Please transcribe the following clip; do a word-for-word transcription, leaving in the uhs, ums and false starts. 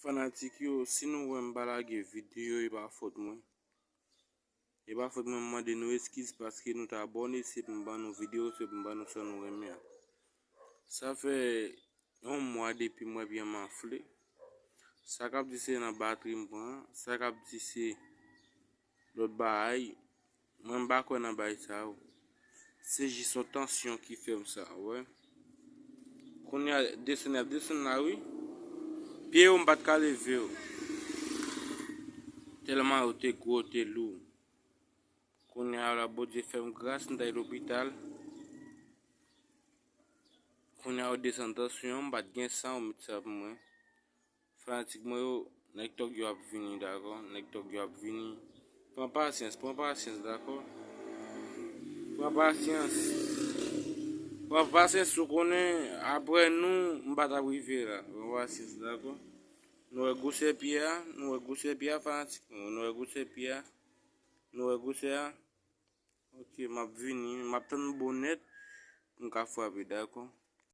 Fanatik yo, si nou wè m pa lage videyo, e pa fòt mwen. E pa fòt mwen, m mande nou eskiz paske nou t abòne, se pou m ban nou videyo, se pou m ban nou sa nou renmen an. Sa fè yon mwa depi m wè pye m anfle. Sa k ap di se nan batri m pran, sa k ap di se lòt bagay. Mwen m pa kwè nan bagay sa yo. Se jis yon tansyon ki fè m sa, ou wè. Kounye a, desann, y ap desann la, wi. Pye yo, m pa t ka leve yo. Tèlman yo te gwo, te lou. Kounye a la, Bondye fè m gras, m t al lopital. Kounye a, yo desann tansyon an, m pa t gen san, yo met sa pou mwen. Fanatik mwen yo, nèg tòg yo ap vini, dakò? Nèg tòg yo ap vini. Pran pasyans, pran pasyans, dakò? Pran pasyans. Pran pasyans, ou konnen, apre nou, m pa t ap rive la. Pran pasyans, dakò? Nou wè gwosè pye a, nou wè gwosè pye a, fanatik mwen yo, nou wè gwosè pye a, nou wè gwosè a. Ok, m ap vini, m ap tann bonèt pou m ka frape, dakò?